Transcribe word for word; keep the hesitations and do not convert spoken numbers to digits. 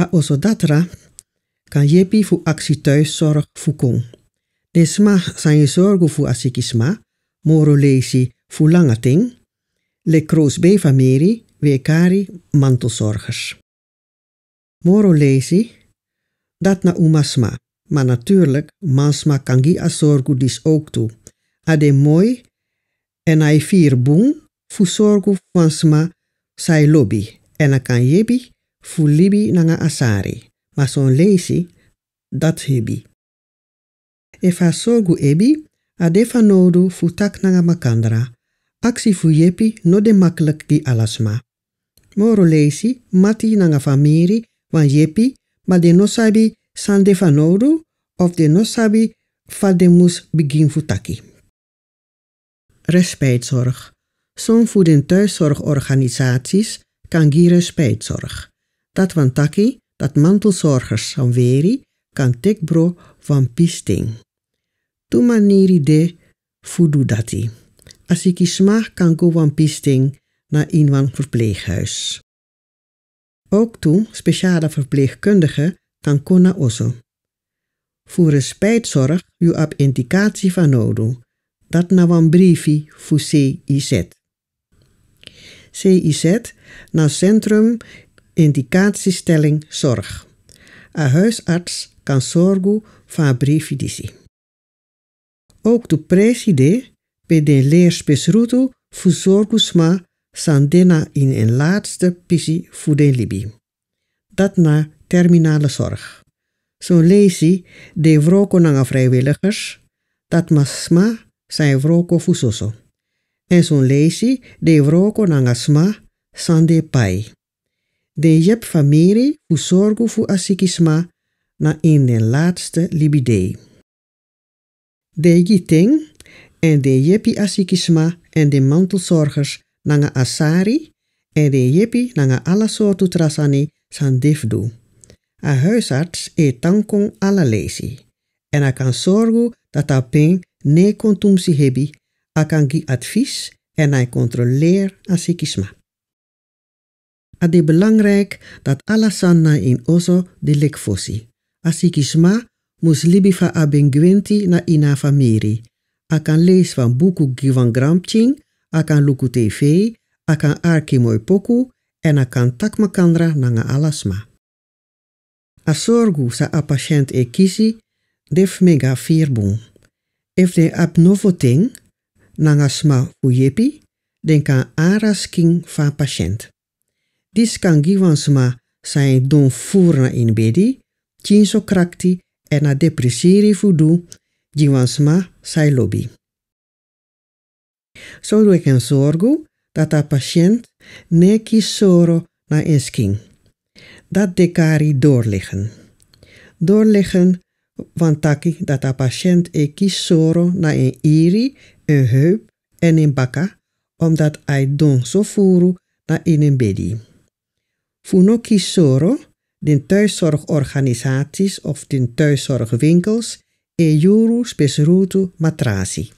A oso datra kan yepi fu aksi tuisorg fu kon. Den sma san e sorgu fu a siki sma, moro leisi fu langa ten, leki krowsbei famiri, wi e kari mantelsorgers. Moro leisi dati na umasma, ma naturlik mansma kan gi a sorgu disi owktu. A de moi èn a e firi bun fu sorgu fu wan sma san a e lobi, èn a kan yepi fu libi nanga a sari. Ma son leisi dati hebi. Efu a sorgu ebi, a de fanowdu fu taki nanga makandra. Aksi fu yepi no de makliki gi ala sma. Moro leisi mati nanga famiri wani yepi, ma den no sabi san de fanowdu, of den no sabi fa den mus bigin fu taki. Respijtsorg. Son fu den tuisorgorganisaties kan gi respijtsorg. Dati wani taki dati mantelsorgers san weri kan teki bro fu wan pisten. Tu maniri de fu du dati. A siki sma kan go wan pisten na ini wan verpleeghuis. Owktu spesiala verpleegkundige kan kon na oso. Fu respijtsorg yu abi indikasi fanowdu. Dati na wan brifi fu C I Z. C I Z na Centrum Indicatiestelling Zorg. A huisarts kan sorgu fu a brifi disi. Owktu presi de pe den leri spesrutu fu sorgu sma san de na ini en latste pisi fu den libi. Dati na terminale sorg. Son leisi den e wroko nanga vrijwilligers, dati na sma san e wroko fu soso. Èn son leisi den e wroko nanga sma san den e pai. Den e yepi famiri fu sorgu fu a siki sma na ini den latste libidei. Den e gi ten èn den e yepi a siki sma èn den mantelsorgers nanga a sari, èn den e yepi nanga ala sortu tra sani san den fu du. A huisarts e tan kon ala leisi, èn a kan sorgu dati a pen no e kon tumsi hebi, a kan gi advies èn a e kontroleri a siki sma. A de belangrijk dati ala sani na ini oso de leki fosi. A siki sma mus libi fa a ben gwenti na ini a famiri. A kan leisi wan buku gi wan granpikin, a kan luku tv, a kan arki moi poku, èn a kan taki makandra nanga ala sma. A sorgu san a pasienti e kisi de fu meki a firi bun. Efu den abi nofo ten nanga sma fu yepi, den kan ara skin fu a pasienti. Disi kan gi wan sma san e don furu na ini bedi, pikinso krakti èn a de prisiri fu du gi wan sma san e lobi. So wi kan sorgu dati a pasienti no e kisi soro na en skin. Dati den e kari doorliggen. Doorliggen wani taki dati a pasienti e kisi soro na en iri, en heup èn en baka, omdat a e don so furu na ini en bedi. Fu no kisi soro, den thuiszorgorganisaties of den thuiszorgwinkels e yuru spesrutu matrasi.